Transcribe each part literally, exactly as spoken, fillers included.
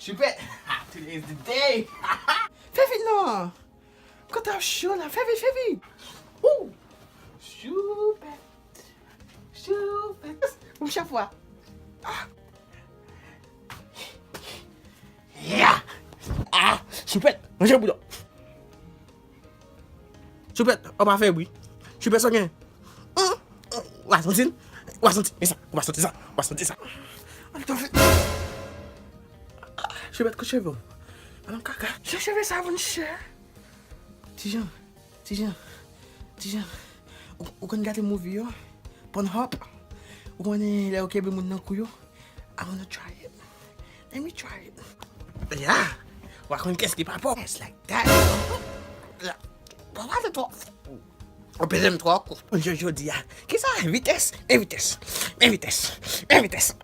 Super! Today is the day! Fè vit non! Kòmantè ap cho la, fè vit, fè vit! Ooh! Super! Super! Ou m chafwa! Ah! Yeah! Ah! Super! Manje boudon! Super! Ou pa fè bri! Super, sa w gen? Hum! Ou pa santi l? Ou pa santi sa? Ou pa santi sa? Ou pa santi sa? Al tò fè. Super, kout cheve w. Madanm kaka. Jan cheve sa vin chè. Tijan, Tijan, Tijan. Ou, ou konn gade movie yo? Pornhub? Ou konnen lè yo kenbe moun nan kou yo? I wanna try it. Let me try it. Yeah. Ou pa konn kès ki pa pò. It's like that. Papa se twò. Ou peze m twò kou. Jodi a. Kisa? Vitès. Men vitès. Men vitès. Men vitès.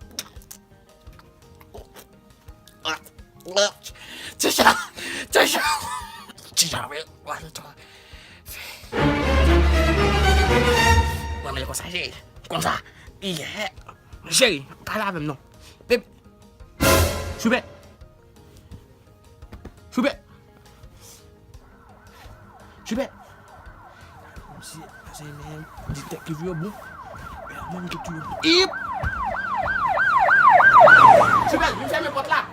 Tijan. Tijan. Tijan, wi. Mwen menm konsa, cheri. Konsa. Yeah. Cheri, pale avè m non. Beb. Super. Super. Super. Mesye, mesye, men detèktiv yo bon. Men ki tou yo bon. Ip! Super, vin fèmen pòt la.